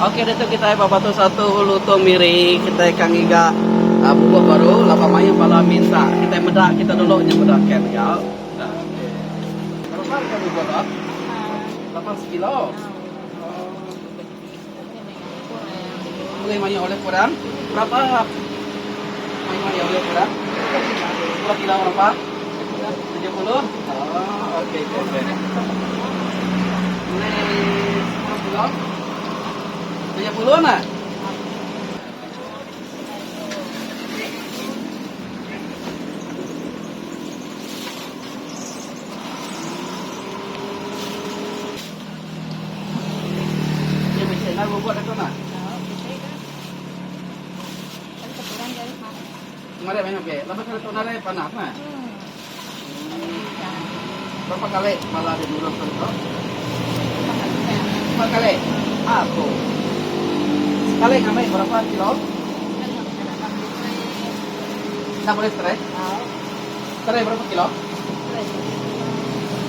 Okey ditu kitai ba Batu Satu Lutong Miri kitai ka ngiga bubuk baru laban mayuh bala minta kitai meda kita dulu nya meda kem nya. Okey. Berapa rega bubuk tu? Lapan sekilo. Bulih mayuh ulih kurang. Berapa mayuh iya ulih kurang? Sepuluh kilo berapa? 70? Oh, okey okey okey. Bulih 10 kilo? 70 nah? Iya bisi enda bubut aku nah. Kemarin main okey. Lepas kali tu nadai panas nah. Berapa kali bala dia nurun ke tu? Empat kali. Aku. Sekali ngambil berapa kilo? Tak boleh stres. Serai berapa kilo?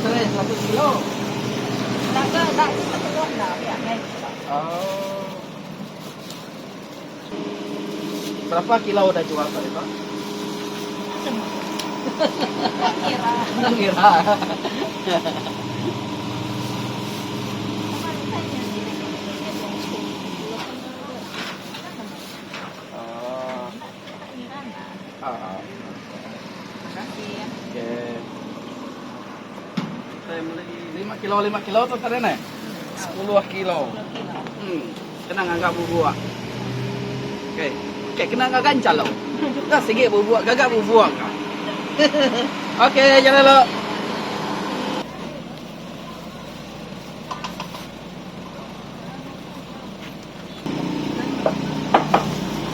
Serai 100 kilo. Oh. Berapa kilo udah jual tadi tu? Enda ngira. Oh. Okey. Saya beli 5 kilo 5 kilo tu tadi neh. 10 kilo. Hmm. Kena ngaga bubuk. Okey. Okey kena ngaga encalo. Dah sigi bubuk gaga bubuk ka. Okey jalan lo.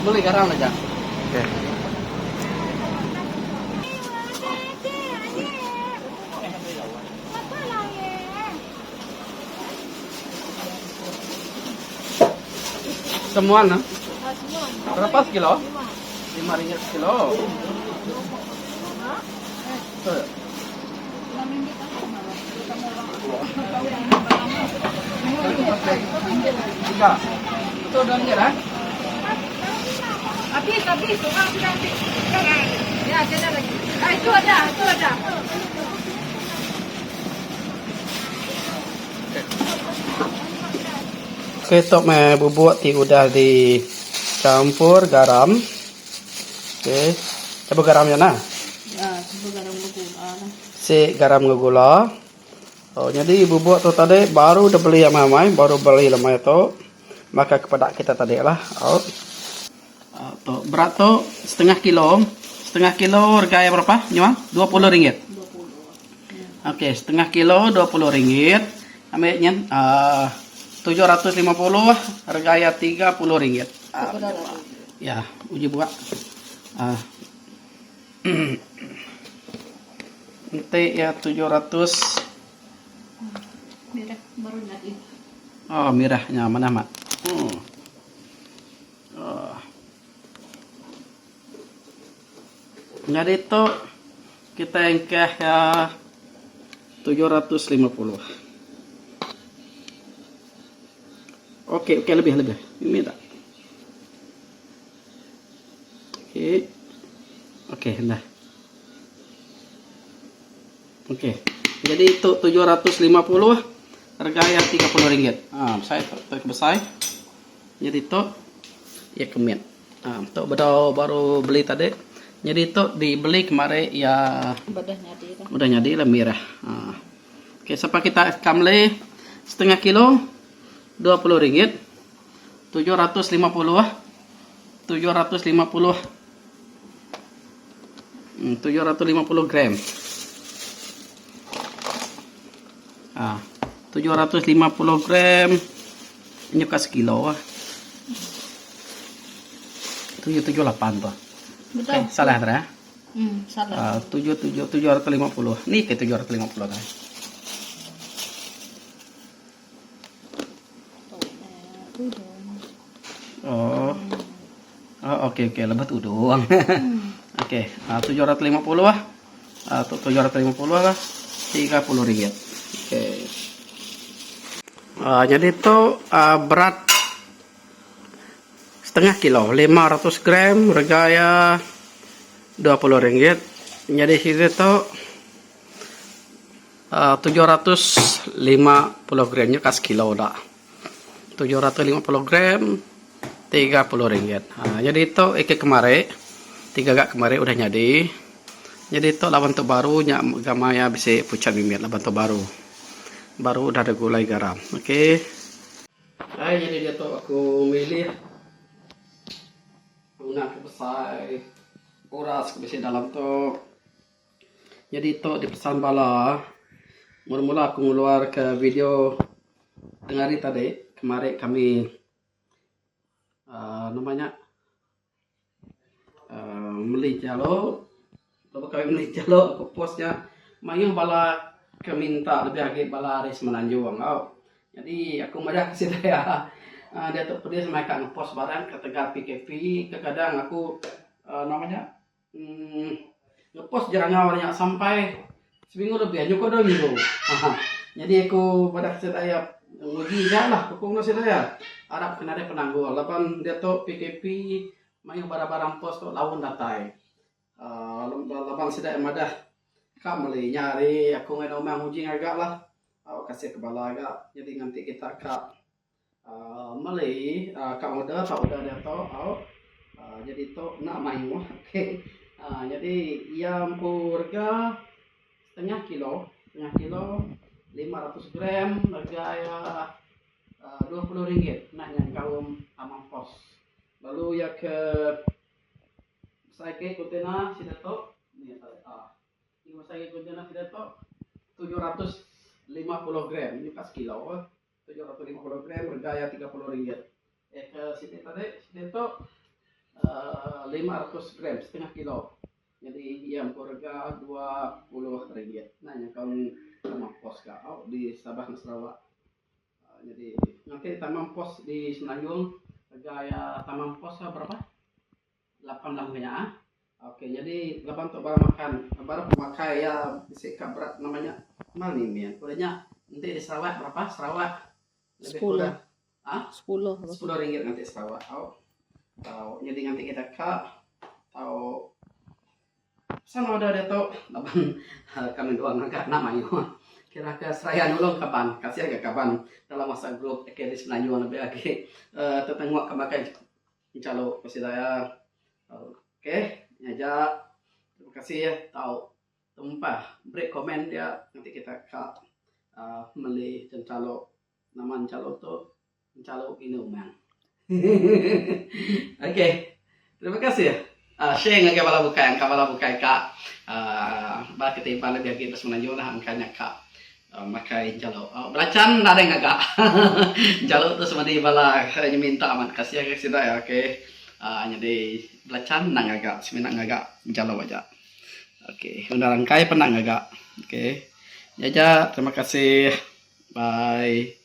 Beli garam aja. Okey. Semua nah. Berapa sekilo? Lima ringgit sekilo. Betul. Tiga. Betul dua ringgit ah. Habis, habis. Orang sudah ambil. Ya, kena lagi. Ah, itu ada, itu ada. Okey tu meh bubuk ti udah dicampur garam. Okey. Campur garam nya nah. Ya, campur garam enggau gula lah. Si garam enggau gula. Oh nyadi bubuk tu tadi baru deh beli amai-amai, baru beli lemai tu. Baka ke peda kita tadi lah. Oh. Tu berat tu setengah kilo. Setengah kilo rega iya berapa nyual? 20 ringgit. Okey, setengah kilo 20 ringgit. Ambil nyen uhh 750 rega iya 30 ringgit. Ya, uji buka. Uhh enti iya 700 Mirah baru nyadi. Oh, mirah nya manah amat. Uhh. Oh. Nyadi tu kitai engkah iya 750. Okey, okey lebih lebih. Mimit tak. Okey. Okey, dah. Okey. Jadi tu 750 harga iya 30 ringgit. Ha, besai tu, tu ke besai. Jadi tu iya ke mit. Ha, tu bedau baru beli tadi. Jadi tu dibeli kemari iya Udah nyadi dah. Udah nyadi lah mirah. Ha. Okey, sapa kita ka meli setengah kilo 20 ringgit. 750 750 750 gram. Ha, 750 gram nyuka sekilo ah. 778 tu. Betul. Eh, salah tu eh. Salah. Ha, 77 750. Ni ke 750 tu. Oh. Oh, okey okey lebuh tudung. Okey, uh, 750 lah. Uh, 750 lah. 30 ringgit. Okey. Uh, jadi tu uh, berat. Setengah kilo, 500 gram rega iya 20 ringgit. Nyadi siti tu uhh 750 gram nya ka sekilo da. 750 gram 30 ringgit. Uhh nyadi tu iti kemari ti gaga kemari udah nyadi. Nyadi tu laban tu baru nya mega maya bisi puchat mimit laban tu baru. Baru udah digulai garam. Okey. Ai nyadi diatu aku milih guna ke besai uras ke bisi dalam tu. Nyadi tu dipesan bala mula-mula aku ngeluar ke video tengah hari tadi kemari kami uhh nama nya uhh meli jalo lebuh kami meli jalo aku post nya mayuh bala ke minta lebih agi bala ari semenanjung au. Nyadi aku madah ke sida iya uhh diatu pedis meh ka ngepost barang ketegal PKP kadang aku uhh nama nya uhh ngepost jerangau nya sampai seminggu lebih nyukup dua minggu. Nyadi aku madah ke sida iya nguji nya lah ku enggau sida iya arap ke nadai penanggul laban diatu PKP mayuh barang-barang pos tu laun datai uhh laban sida iya madah ka meli nya ari aku ngagai umang nguji ngaga lah au kasih ke bala ga nyadi nganti kita ka uhh meli uhh ka order ka order diatu au uhh nyadi tu enda mayuh ok uhh nyadi iya empu rega setengah kilo setengah kilo 500 gram rega iya uhh 20 ringgit enda nyengkaum amang pos lalu iya ke besai agi kontena sida tu besai agi kontena sida tu 750 gram nyukat sekilo. 750 gram rega iya 30 ringgit. Eh ke siti tadi siti tu uhh 500 gram setengah kilo. Jadi iya empu rega 20 ringgit. Nah nyengkaum tambah pos ka au di Sabah enggau Sarawak. uhh Jadi nganti tambah pos di Semenanjung rega iya tambah pos berapa? Lapan belas mega nya ah. Okey nyadi laban tu barang makan barang pemakai iya bisi ka berat nama nya mal mimit. Udah nya enti di Sarawak berapa? Sarawak lebih Sepuluh. kurang ah Sepuluh. Sepuluh ringgit nganti Sarawak au. Tau nyadi nganti kita ka tau pesan order diatu laban kami dua ngaga enda mayuh. Kira ke seraya nulung kaban kasih ga kaban dalam whatsapp group AKD Semenanjung lebih agi uhh tetenguk ke makai Enchalo ko sida iya. Ok nya aja terima kasih tau tempah beri komen dia nganti kita ka uhh meli enchalo nama enchalo tu enchalo inu umang. Ok terima kasih uhh share ngagai bala bukai engka bala bukai ka uhh ba kita iban lebih agi ba semenanjung lah engka nya ka Makai enchalu. Belacan nadai ngaga. Enchalu tu semadi bala minta amat kasih ngagai sida iya okey. Aaa nyadi belacan enda ngaga semina ngaga enchalu aja. Okey udah rangkai pun enda ngaga. Okey. Nya aja terima kasih. Bye.